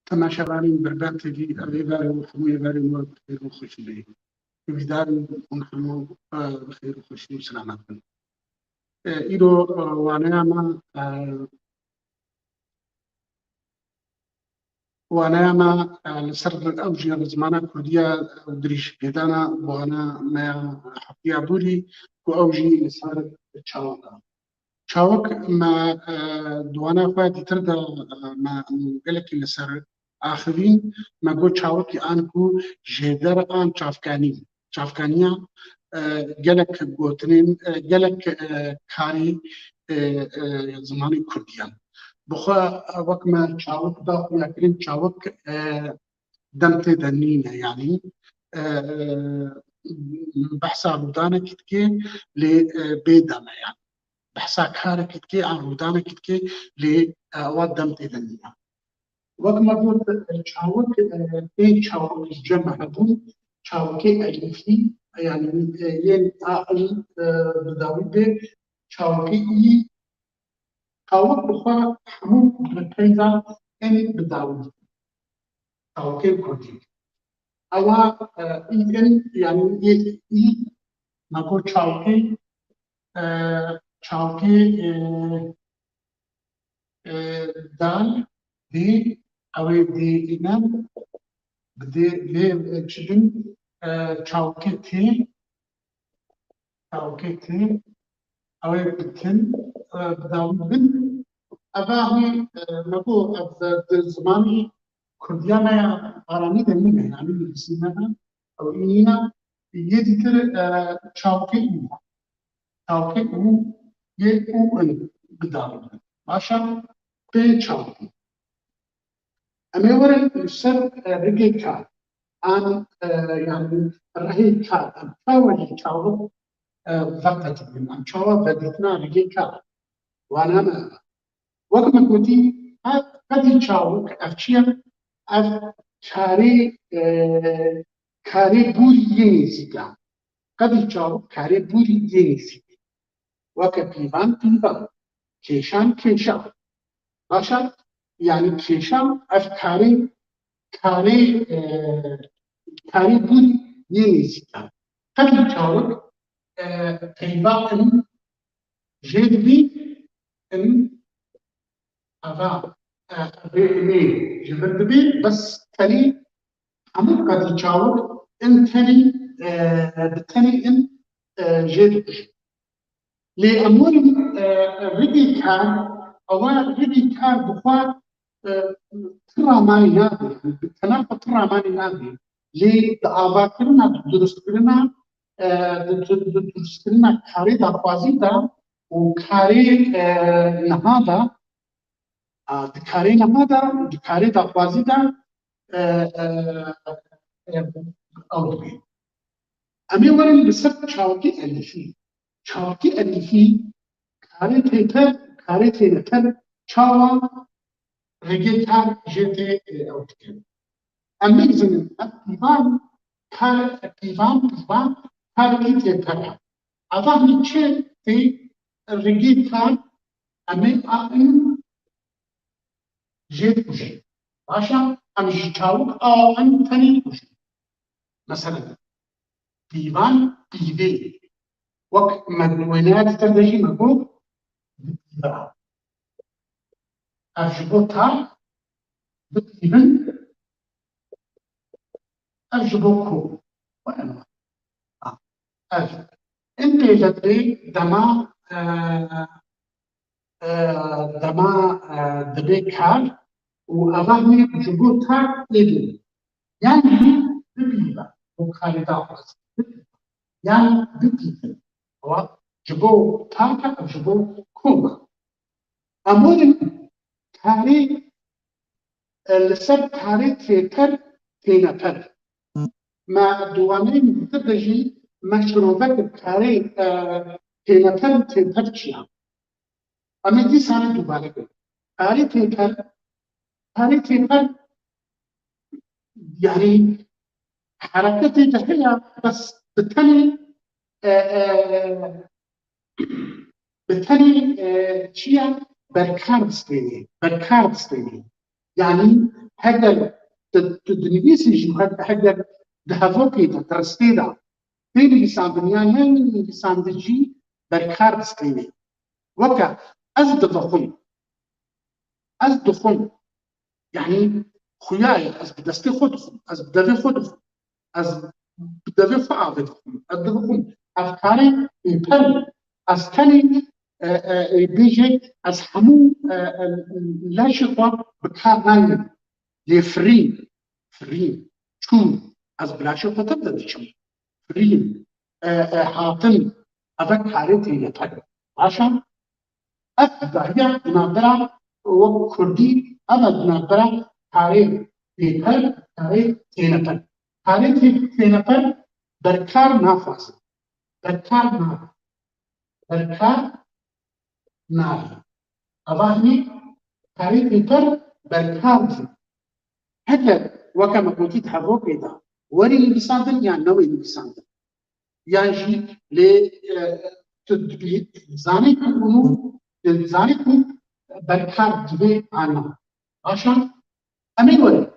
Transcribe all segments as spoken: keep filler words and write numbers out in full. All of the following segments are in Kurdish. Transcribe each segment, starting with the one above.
Temaşevanên Birben T V, ev êvarê û hemû êvarên we bi xêr û xweşî bê. Hêvîdar im hûn hemû, e, bi xêr û xweşî û selamet bin. E, îro, e, waneya me, e, waneya me, e, li ser ew jî ya bi zimana kurdî ya, ew dirîjîpêdana bi wana me ya heftiya borî ku ew jî li ser çawik e. Çawik me, e, di wana xwe dîtir de, e, me gelekî li ser axivîn, me got çawikî an ku jêder an çavkanî. Çavkaniya, e, gelek gotinên, e, gelek, e, karî, e, e, zimanê kurdî ye. Bi xwe, e, wek me çawik da xuyakirin, çawik, e, dem tê de nîne, yanî, e, e, behsa rûdanekî dike, lê, e, bê dem e, yanî. Behsa karekî dike, an rûdanekî dike, lê, e, ewa dem tê de nîne. Wek me got, e, çawik, e, pê çawik ji cem hebûn, çawikê elîfî, yanî, e, yên a, i, e, bi dawî bê, çawikê î, çawik bi xwe hemû bi peyva in bi dawî. Çawikên kurdî. Ewa, e, î, in, yanî yê î, me got çawikê, e, çawikê, e, e, dal, dê, ew ê dê îne, bi dê, dê, e, çi bin, e, çawikê tê, çawikê tê, ew ê bitin, e, bi dawî bin. Eva hî, e, me got, ev, e, di zimanî kurdiya me ya aramî de nîne, yanî nivîsî me ne, ew î nîne, yê dîtir, e, çawikê û. Çawikê û yê û in bi dawî bin. Baş e, pê çawikê. Em ê werin li ser, e, rigê kar. An, e, yanî rihê kar. Em çawa jî çawik, e, veqetibin. Em çawa vegotina rigê kar. Wana me. Wek me gotî, qe-, qedî çawik ev çi ye? Ev karê, e, karê borî yê nêzîk e. Qedî çawik karê borî yê nêzîk. Weke pîvan pîvan. Kêşan kêşa. Baş e? Yanî kêşa ev karê, karê, e, karê borî yê nêzîk e. Qedî çawik, e, peyva in jê dibî, in eva, e, rê, rê ji vir dibî, bes tenî hemû qedî çawik in tenî, e, bi tenî in, e, jê dibijin. Lê em werin, e, rigê kar, ewa rigê kar bi xwe, e, ti ramanî nabe, bi tena xwe ti ramanî nabe. Lê di avakirina, di durustkirina, e, di, di, di durustkirina karê daxwazî de û karê, e, niha de, a, di karê niha de, di karê daxwazî de, e, e, e, ew dibe. Em ê werin li ser çawikê elîfî. Çawikê elîfî karê têper, karê têneper çawa rigê kar jê tê, e, ew dikin. Em nibizînin ev pîvan, kar, pîvan, pîvan, karekî têper e. Eva hîn çi tê rigê kar, em ê a in jê dikujin. Baş e, em ji çawik a in tenê dikujin. Mesela, pîvan, pîvê. Wek me di wêneya dîtir de jî me got, bi pîva. Ev ji bo tar, bi pîvin, ev ji bo ku. Whatever. Ha, ev. In pêle dibê dema, e, e, dema, e, dibê kar û eva hîn ji bo tar tê dibê. Yan jî bibîve û karê daxwaz. Yan bibîvin. Ewa ji bo tar e, ev ji bo kom e. Em werin karê, e, li ser karê têper, têneper. Me di waneyên dîtir de jî me şirove kir karê, e, têneper û têper çi ye? Em ê dîsa re dubare bikin. Karê têper, karê têper, yanî hereketê de heye, bes bi tenê, e, e, bi tenê, e, çi ye? Berkar distênê, berkar distênê. Yanî Heger tu, tu dinivîsî jî, he-, heger di hevokê de, di ristê de tê nivîsandin yan ne nivîsandin jî berkar distînê. Weke ez divixwim, ez dixwim, yanî xuya ye, ez bi destê xwe dixwim, ez bi devê xwe dixwim, ez bi devê xwe avê dixwim, ez divixwim. Ev karê bêper e. Ez tenê, e, e, e, bêje ez hemû, e, e, leşê xwe bi kar naynim. Lê firîn, firîn, çûn, ez bi laşê xwe tev de diçim. Firîn, e, e, hatin, eve karê têneper. Baş e? Ev cudahiya di navbera wek kurdî, ev e di navbera karê bêper, karê têneper. Karê tê-, têneper berkar naxwazin. Berkar nabe. Berkar nabe. Eva hinî karê bêper berkar dibin. Heger weke me gotî di hevokê de werî nivîsandin yan newê nivîsandin. Yan jî lê, e, tu dibî zanî ku hûn, tu zanî ku berkar dibe an na. Baş e? Em ê werin.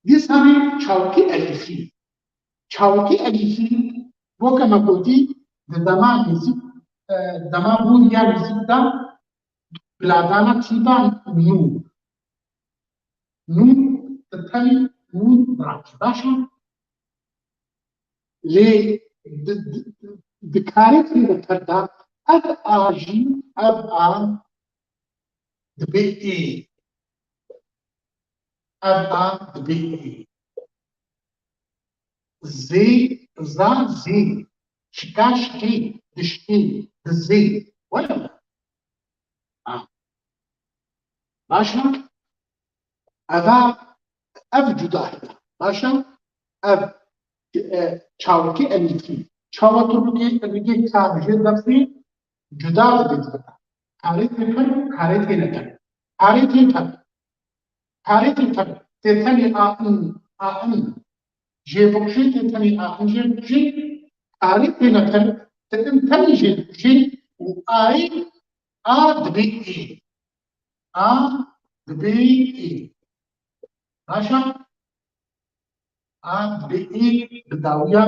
Dîsa çawkî elîfî. Çawkî elîfî, weke me gotî, di dema nêzîk, e, dema bûriya nêzîk de biladana tîba nû. Nû, di tenê nû birakî. Baş e? Lê di, di, di karê têneper de ev a jî, ev a dibe ê. Ev a dibe ê. Zê, za, zê. Şika, şikê, dişkê, dizê. Were. A. Baş e? Eva, ev cuda heye. Baş e? Ev, e, çawkî elîfî. Çawa tu rûkê, rûkê ka jê destî cuda dibî. Karê têper, karê têneper. Karê têper. Karê têper. Tê tenê a in, a in. Jê bikujê tê tenê a in jê bikujê. Karê têneper. Tê in tenê jê bikujê. Û ayê a dibê ê. A dibê ê. Baş e? A dibê ê bi dawiya,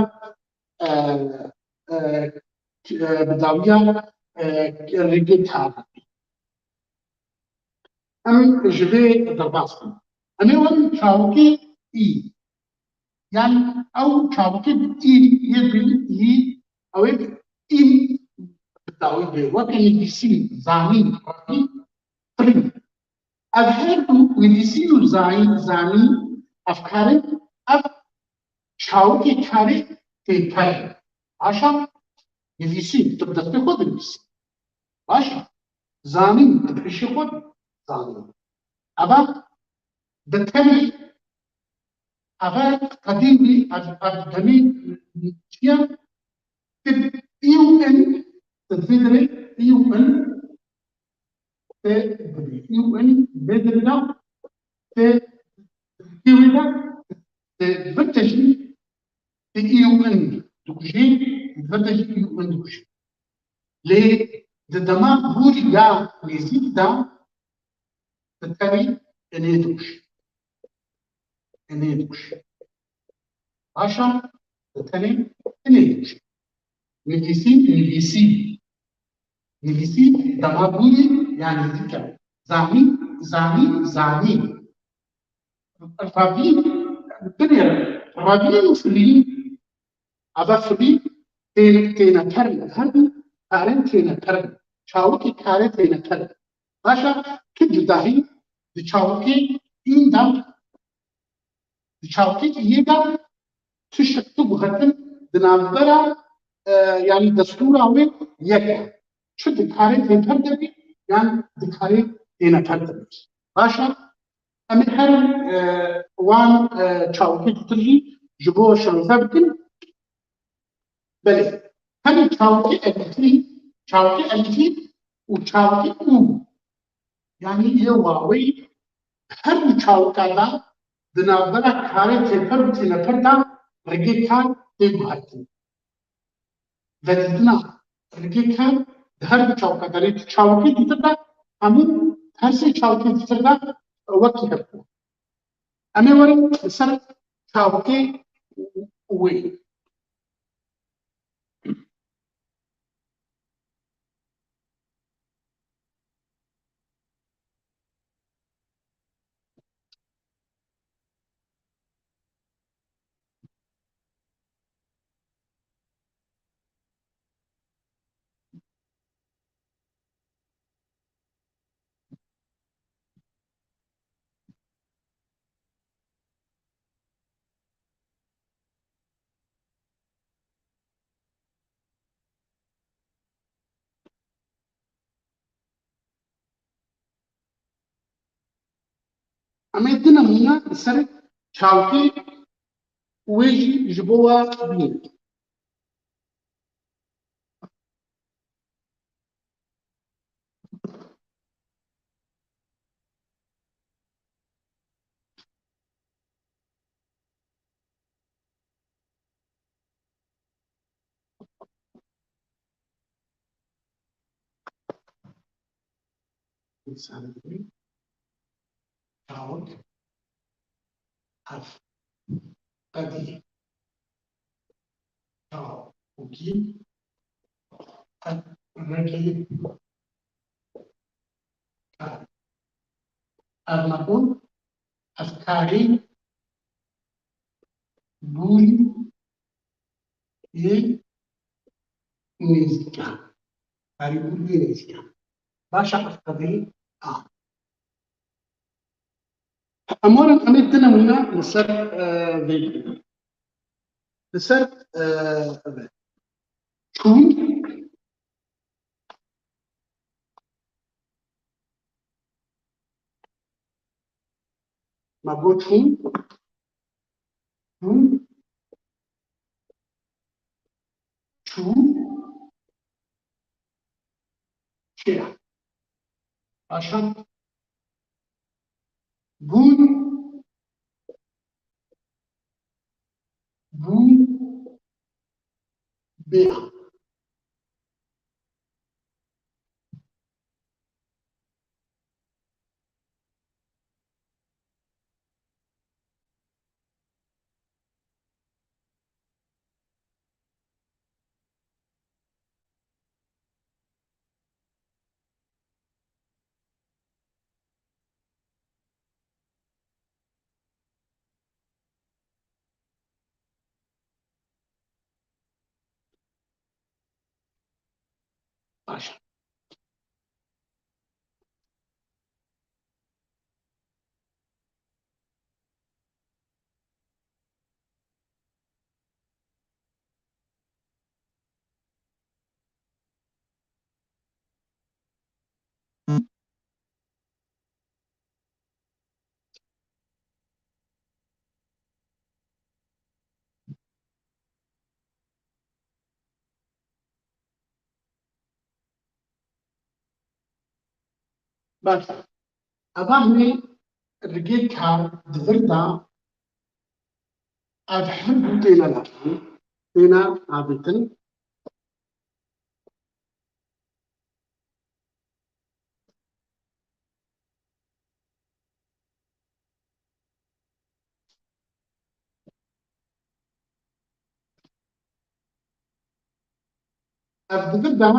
e, e, e, bi dawiya, e, rêgê kar. Em ji vê derbas bin. Em ê werin çawikê î. Yanî ew çawikê î yê bi î, ew ê î bi dawî bê. Weke nivîsîn, zanîn, revîn, qirîn. Ev her du nivîsîn û zayîn, zanîn, ev karê, ev çawikê karê têper. Baş e? Nivîsîn, tu bi destê xwe dinivîsî. Baş e? Zanîn, tu bi hişê xwe zanîn. Eva bi tenê, eva qedîmî, ev, ev demê çi ye? Ti î û in, ti vê dirê î û in, ti dibî. Î û in vê dirê de, ti dibî wê de, ti vir de jî, ti î û in dikujê, ti vir de jî î û in dikujê. Lê di dema bûrî ya nêzîk de, di tenê inê dikujê. Inê dikujê. Baş e? Di tenê inê dikujê. Nivîsî, nivîsî. Nivîsî dema bûrî ya nêzîk e. Zanî, zanî, zanî. Revîn, binêre. Revîn û filîn. Eva filî tê-, têneper in. Her du karên têneper in. Çawikê karê têneper in. Baş e, tu cudahî di çawikê în de, di çawikê iyê de tu şi-, tu guhertin di navbera, e, yanî destûra wê yek e. Çi di karê têneper de bî, yan di karê têneper de bî. Baş e, em ê herin, e, wan, e, çawikê cutir jî ji bo şansê bikin. Belê. Tenê çawikê elîfî, çawikê elîfî û çawikê û. Yanî yê waweyî her du çawika de di navbera karê têper û têneper de rêgê kar tê guhertin. Vedîtina rêgê kar di her du çawika de, lê di çawikê dîtir de hemû her sê çawikê dîtir de wekî hev bû. Em ê werin li ser çavokê wê. Em ê du nemûne li ser çavkê wê jî ji bo we bînin. Çavok, ev qedî çavokî, ev rengî, ev mebûn, ev karî bûrî yê nêzîkan. Karî bûrî yê nêzîkan. Baş e, ev qedî a. Em werin em ê du nemûne li ser, e, vê bînin. Li ser, e, ev e. Çûn. Me got çûn. Çûn. Çû. Çêya. Baş e. Bûn. Bûn. Bêya. Baş e. Baş. Eva hûn ê rigê kar di vir de ev her du têne lafan, têne avêtin. Ev di vir de,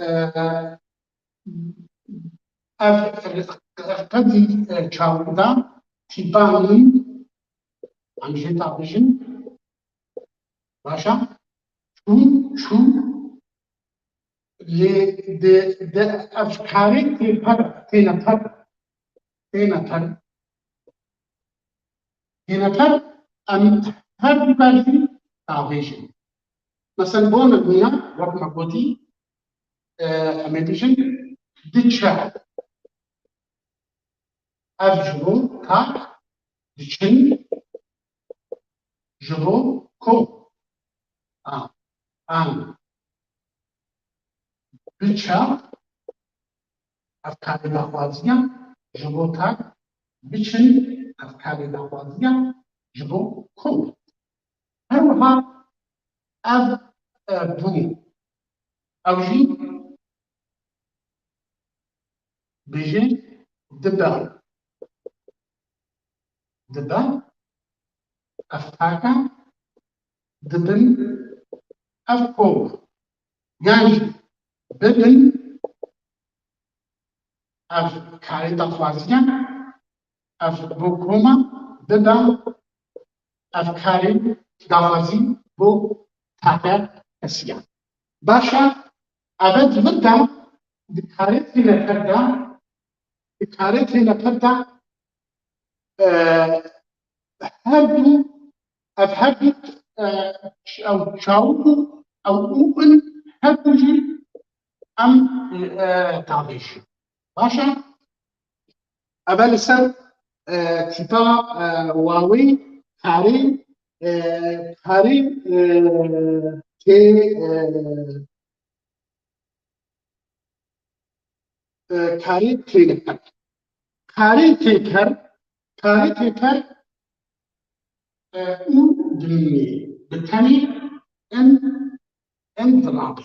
e, ev qedî, e, çawa da tîpan nîn, em jê ta bijin. Baş e. Çûn, çû. Lê di, di ev karê tê per, têne per, têne per, têne per, em her du ber jî davêjin. Mesela bo nimûne, wek me gotî, e, em ê bijin, diçe. Ev ji bo tak diçin, ji bo ku a, an, biça, ev karê daxwaziya, ji bo tak biçin, ev karê daxwaziya, ji bo ku. Her wiha ev, e, bû. Ew jî bêje dibe. dibe, ev tak e, dibin, ev kom e. Yan jî bibin, ev karê daxwazî ye, ev bo kom e, bibe, ev karê daxwazî bo take kesî ye. Baş e, ev e di vir de, di karê têneper de, di karê têneper de, e, her du, ev her du, e, ew çawik û ew û in her du jî em, e, davêjin. Baş e? Ev e li ser, e, tîpa, e, wawê karê, e, karê, e, tê, e, e, karê têneper. Karê têper, karê têper, e, û dimînê, bi tenê in, in dirabe.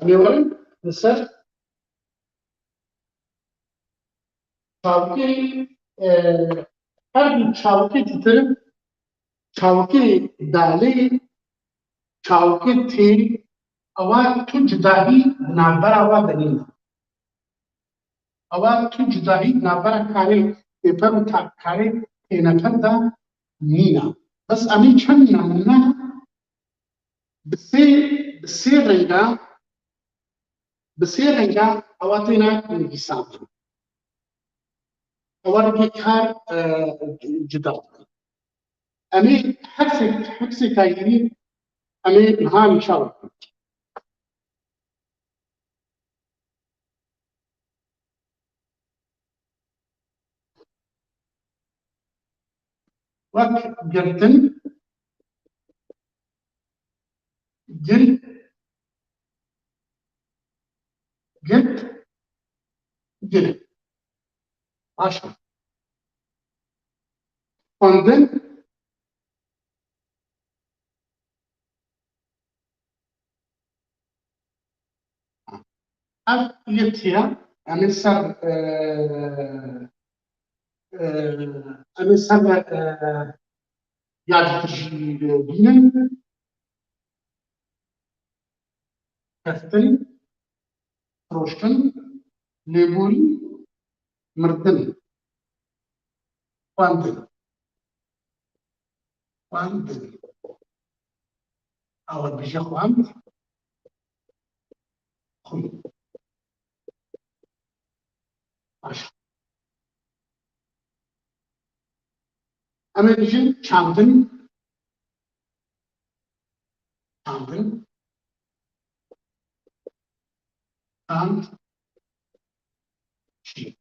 Em ê werin li ser çawikê, e, her du çawikê dîtir, çawikê dalê, çawikê tê, ewa tu cudahî di navbera wa de nîne. Ewa tu cudahî di navbera karê têper û ta-, karê têneper de nîne. Bes em ê çend namûne bi sê, bi sê renga, bi sê renga ewa têne nivîsandin. Ewa rengê kar, e, cuda dikin. Em ê her sê, her sê kayîrî em ê niha nîşan bikin. Wek girtin, gir, girt, gir. Baş e. Xwendin. Ev yetiye, em ê ser, e, e, em ê ser, e, ya dîtir jî bînin. Keftin, firoştin, lêborî, mirtin, xwendin. Xwendin. Ew dibêje xwend. Xwîn. Baş. Em ê bijin çandin. Çandin. Çand. Çî.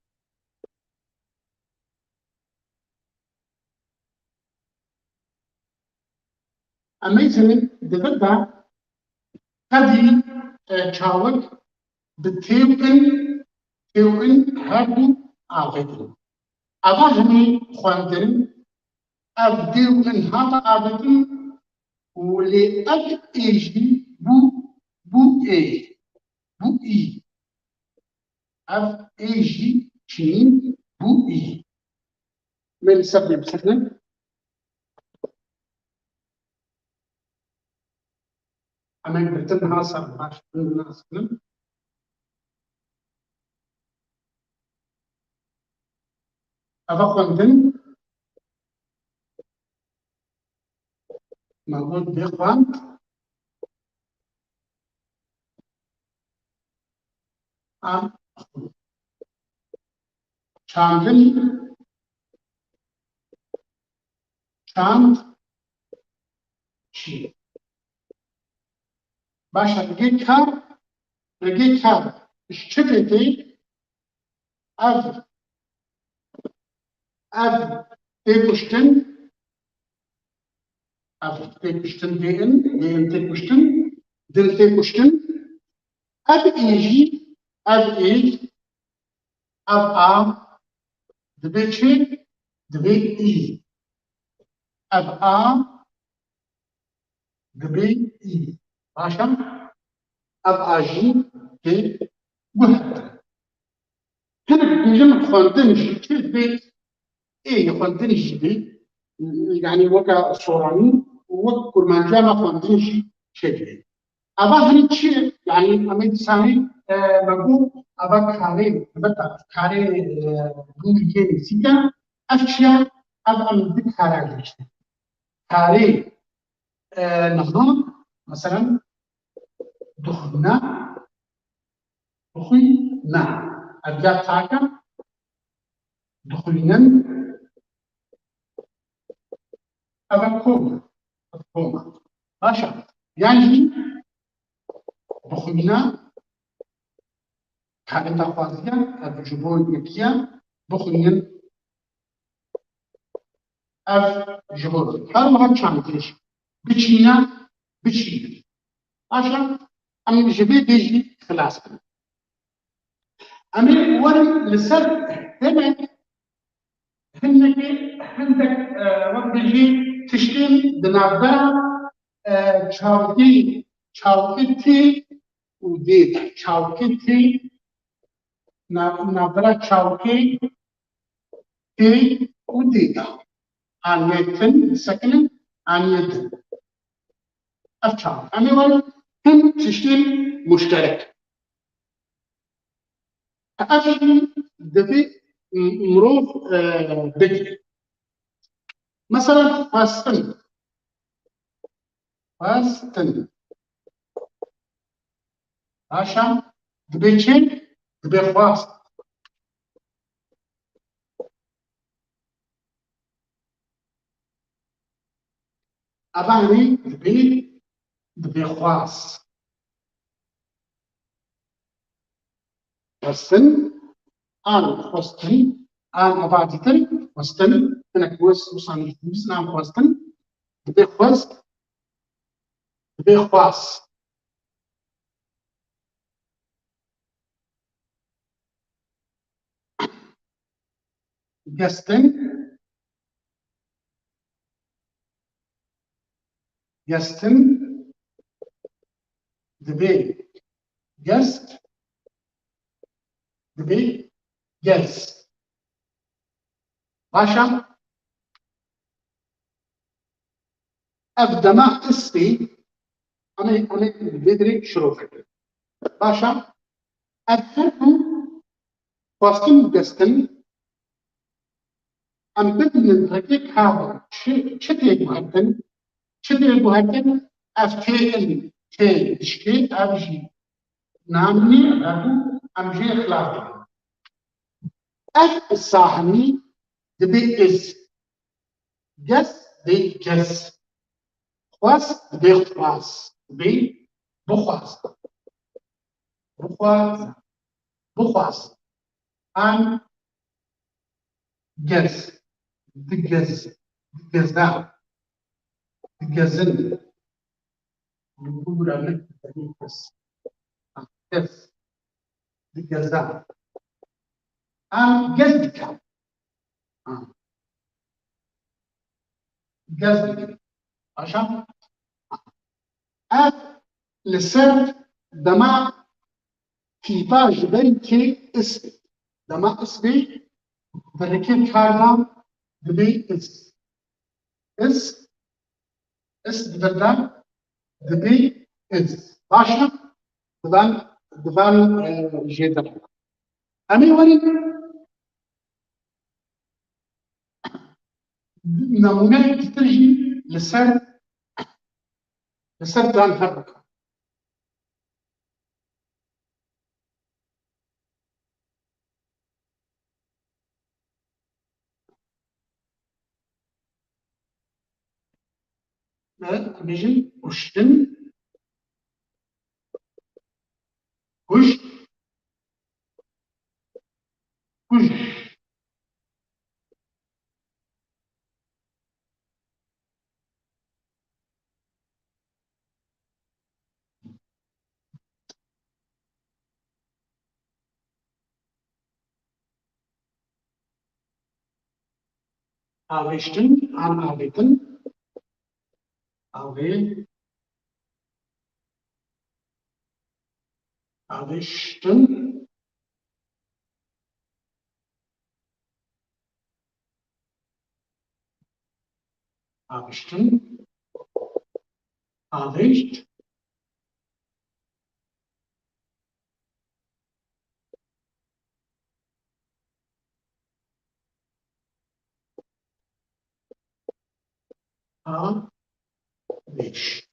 Em ê zî di vir de qedî, e, çawik bi tê û in, tê û in her du avêtin. Eva hemî xwendin, ev dê û in hate avêtin û lê ev ê jî bû, bû ê, bû î. Ev ê jî çinî bû î. Em ê li ser vê bisekinin. Em ê girtin niha ser baş nas kirin. Eva xwendin. Me got bê xwend. Em çandin, çand, çî. Baş e, rengê kar, rengê kar ji çi tê tê? Ev, ev tê kuştin, ev tê kuştin, dê in, dê in tê kuştin, din tê kuştin. Ev ê jî, ev ê, ev a, dibê çi? Divê î. Ev a divê î. Baş e? Ev a jî tê guhertin. Hinek dibêjin xwendin jî çi divê ê xwendinê jî bê, yanî weke soranî û wek kurmanciya me xwendin jî çêdibê. Eva hinî çi ye? Yanî em ê dîsanî, e, me got eva karê, elbeta karê, e, dûr yê nêzîk e. Ev çi ye? Ev em di kara gihiştin. Karê, e, niha, meselen, dixwîne, dixwîne. Ev ya tak e. Dixwînin. Ev e kom e. Ev kom e. Baş e. Yan jî bixwîne. Karê daxwaziye, ev ji bo yekî ye. Bixwînin. Ev ji bo her wiha çandêş. Biçîne, biçînin. Baş e. Em ji vê bê jî xilas bin. Em ê werin li ser hinek, hinekê, hindek, e, wek bêjî tiştên di navbera, e, çawkê, çawkê tê û dê de. Çawkê tê, nav-, navbera çawkê tê û dê de. An yê tin disekinin, an yê din. Ev çawa? Em ê werin hin tiştên muşterek. Ev jî divê mirov, e, bigire. Mesela xwestin. Xwestin. Baş e. Dibê çi? Dibê xwest. Eva hinî dibê, dibê xwest. Xwestin, an xwestin, an eva dîtir, xwestin, hinek wis, wisan dîtin, an xwestin, dibê xwest, dibê xwest. Gestin, gestin, dibê gest, dibê gez. Baş e. Ev dema istê, em ê, em ê vê dirê şirove bikin. Baş e. Ev her du xwestin û gestin, em bibînin rêkê kar e. Çi, çi tê guhertin? Çi tê guhertin? Ev tê in, tê dişkê, ev jî namî, ev em jê xilas dibin. Ev sahnî dibê iz. Gez dê gez. Xwest dê xwaz. Dê bixwaz. Bixwaz. Bixwaz. An gez. Digez. Digeza. Digezin. Digura ne? Gez. Gez. Digeza. An gez dike. Gez dike. Baş e. Ev li ser dema tîpa ji ber kê is. Dema is bê, bi rikê kar de dibê is. Is, is di vir de dibê is. Baş e? Divan, divan, e, jê de. Em ê werin nemûneyekî din jî li ser, li ser dan hev bikin. Em bêjin kuştin, kuşt, kuj. Avêştin an avêtin. Avê, avêştin. Avêştin. Avêşt. Avêşt.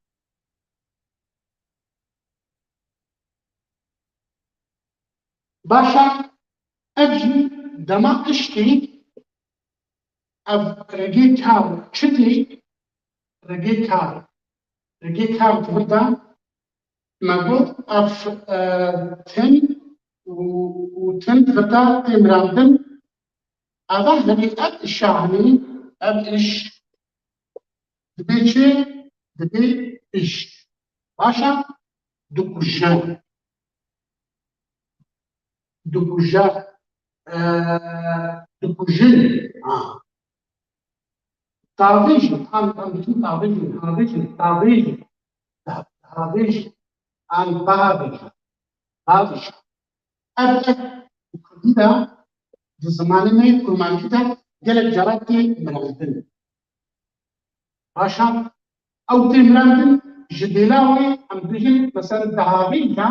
Baş e, ev jî dema tiştî, ev rêgê kar çi tê? Rêgê kar, rêgê kar di vir de me got ev, e, tim û, û tim di vir de tê mirandin. Eva henî ev işa henî ev iş dibê çi? Dibê iş. Baş e, dikuje. Dikuje. E, dikujin. Ha. Tavêjin. Em, em dikin tavêjin. Tavêjin. Tavêjin. Ta-, tavêjin. Em bavêjin. Bavêjin. Ev, ev di kurdî de, di zimanê me yê kurmancî de gelek cara tê mirandin. Baş e, ew tê mirandin, ji dêla wê em bijin, mesela diavêja,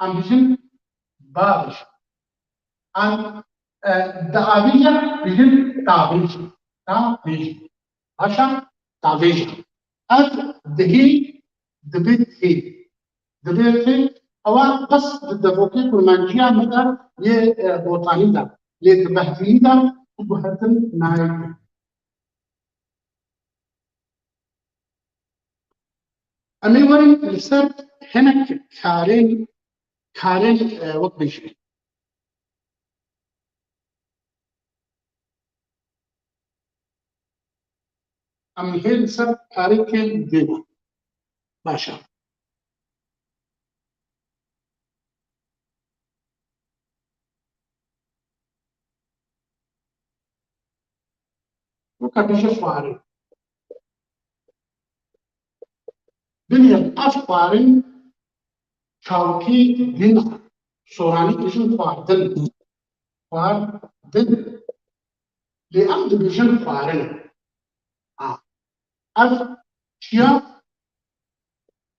em bijin bavêj. Em, e, diavêja bijin tavêj. Tavêj. Baş e, tavêj. Ev dihê dibe tê. Dibe tê, ewa bes di devokê kurmanciya me de yê, e, botanî de, lê di behdînî de tu guhertin nayê. Em ê werin li ser hinek karên, karên, e, wek bêjin. Em hê li ser karê kêm dêne. Baş e. Weke bêje xwarin. Binêrin ev xwarin çawkî din, soranî dijin xwardin. Xwardin. Lê em dibêjin xwarin. A. Ev çiya,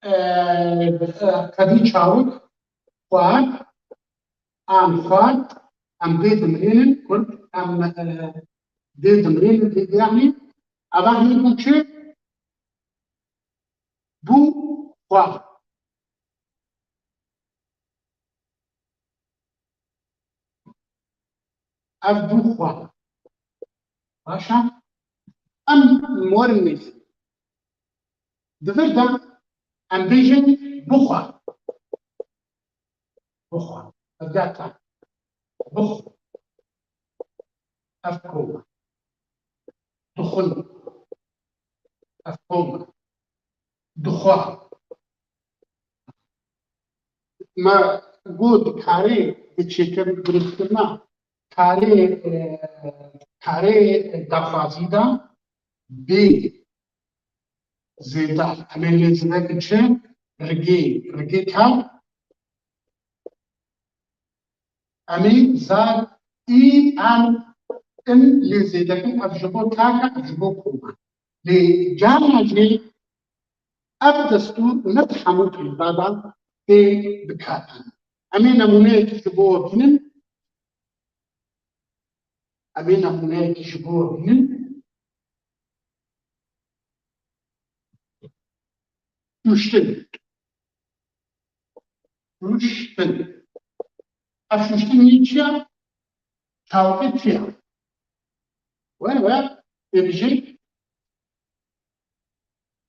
e, e, qedî çawik xwar, an xwar, em dê dimrînin, kurd, em, e, dê dimrînin, dê, yanî, eva hîn bû çi? Bû xwar. Ev bû xwar. Baş e? Em morin nivîsin. Di vir de em bêjin bixwe. Bixwe. Ev data. Bixwe. Ev kom e. Dixwin. Ev kom e. Dixwe. Me got karê di çêkir-, dirustkirina karê, e, karê daxwazî de bê zêde. Em ê lê zêde biçe rigê, rigê kar. Em ê zar î an in lê zêde bin, ev ji bo kar e, ev ji bo kom e. Lê carna jî ev destûr ne di hemû peyva de tê bikaranîn. Em ê nemûneyekî ji bo we bînin. Em ê nemûneyekî ji bo we bînin. Şûştin. Şûştin. Ev şûştin yê çi ye? Çawikê çi ye? We, we, dibêjin,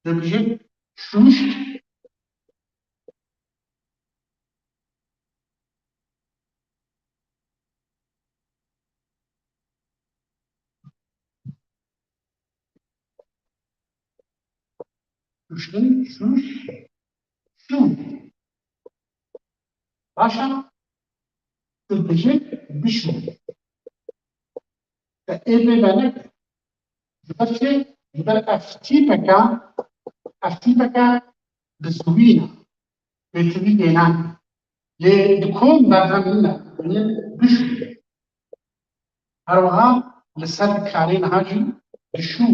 dibêjin şûşt. Şûştin, şûş, şû. Baş e? Tu dibêjî bişû. Te ê bê venek. Ji ber çi? Ji ber ev tîpeke, ev tîpeke bi ziwî ne. Pêtivî tê nake. Lê di kom berhev nîne. Yanî bişû. Her wiha li ser karê niha jî dişû.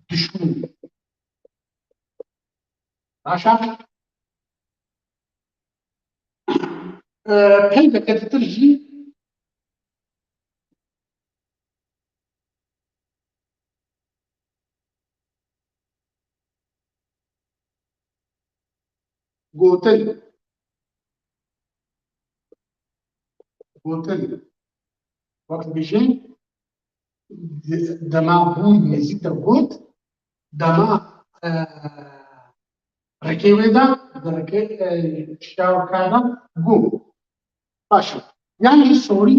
Dişû. Baş e. Ee, peyveke ditir jî gotin. Gotin. Wek dibêjin, dema bû nêzîk de got, dema, e, rikê wê de, di rikê, e, çiya kar de got. Baş e. Yan jî sorî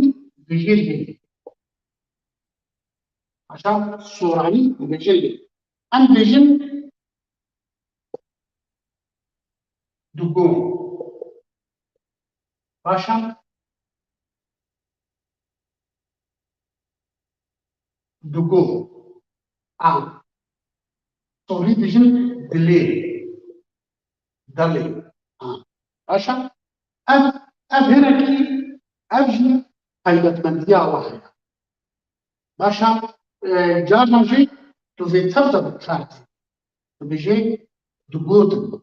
dijêr lê. Baş e, soranî dijêr lê. Em dibêjin digo. Baş e. Digo. A. Sorî dijin dilê. Dilê. A. Baş e. Ev, ev hirekî, ev jî taybetmendiya we heye. Baş e, e, carna jî tu vê tev de bi kar tî. Tu bijê digotin.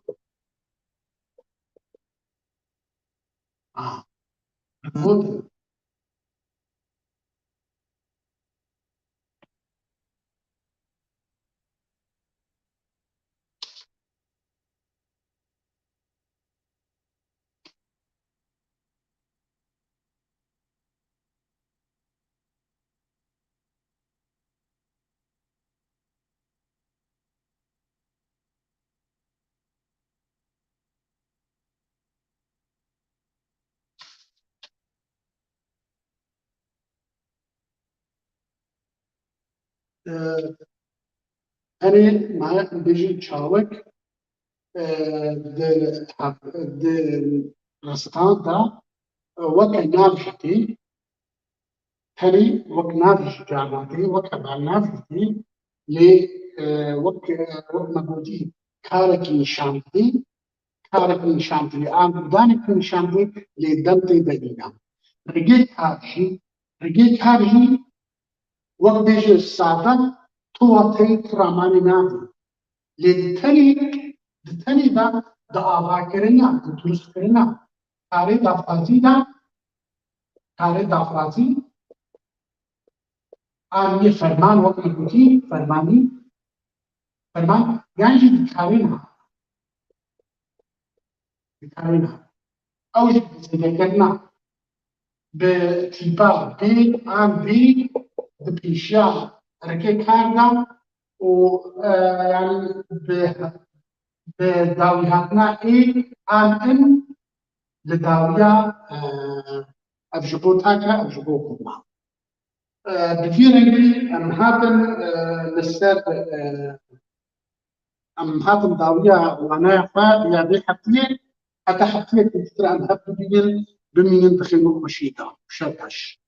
A. Digotin. Ee, Tenê me bêjin çawik, e, di, di ristan de, e, weke nav jî tê, tenê wek nav jî carna tê, weke bernav jî tê, lê, e, wek, e, wek me gotî, karekî nîşan didê, karekî nîşan didê, an gudanekî nîşan didê, lê dem tê de nîne. Rigê kar jî, rigê kar jî wek bêje sade, tu wateyê tu ramanê nadî. Lê di tenê, di tenê de, di avakirina, di durustkirina karê daxwazî de, karê daxwazî, an yê ferman, wek me gotî, fermanî, ferman, yan jî dikarîna, dikarîna. Ew jî bi zêdekirina, bi tîpa bê an bê di pêşiya rikê kar de û, e, yanî bi, bi dawîhatina ê an in li dawiya, e, ev ji bo tak e, ev ji bo kom e. E, bi vî rengî em hatin, e, li ser, e, em hatin dawiya wanaya xwe ya vê heftiyê, heta heftiyekî ditir em hev bibînin, bimînin di xêr û xweşiyê de. Şev baş.